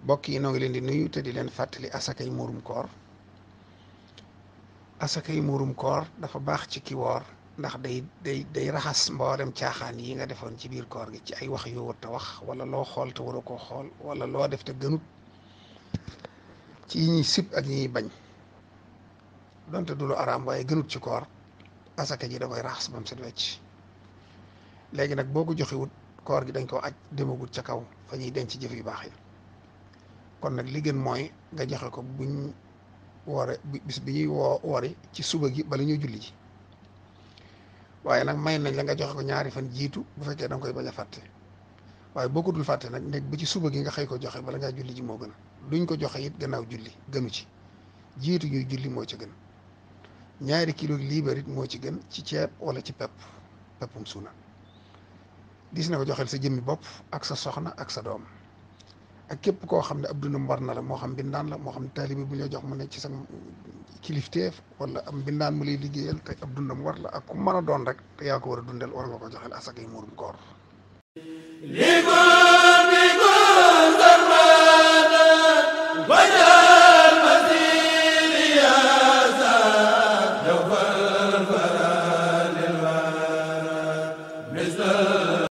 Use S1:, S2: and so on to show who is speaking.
S1: mbokk yi noo ngi leen di nuyu te di leen fàttali asakay muurum koor. asakay muurum koor dafa baax ci ki woor ndax day raxas mboolem caaxaan yi nga defoon ci biir koor gi ci ay wax yoo war te wax wala loo xool te waroo koo xool wala loo def te gënut ci yi ñuy sib ak yi ñuy bañ donte du lu araam waaye gënut ci koor. asaka ji da koy raxas bam set wecc. léegi nag boo ko joxewut koor gi dañ ko aj demagut ca kaw fa ñuy denc jëf yu baax yi. kon nag li gën mooy nga joxe ko buñ woore bis bi ñuy woori ci suba gi bala ñuy julli ji. waaye nag may nañ la nga joxe ko ñaari fan jiitu bu fekkee da nga koy bañ a fàtte. waaye boo ko dul fàtte nag nekk ba ci suba gi nga xëy ko joxe bala ngaa julli ji moo gën. duñ ko joxe it gannaaw julli gënu ci. jiitu ñuy julli moo ci gën. 2 kilo liibar it moo ci gën ci ceeb wala ci peppum suuna. dis na ko joxel sa jëmmi bopp ak sa soxna ak sa doom ak képp koo xam ne ab dundam war na la moo xam mbindaan la moo xam taalibe bu ñu jox mu ne ci sa kilifteef wala am mbindaan mu lay liggéeyal te ab dundam war la ak ku mën a doon rek te yaa ko war a dundal war nga ko joxel asakay muurum koor.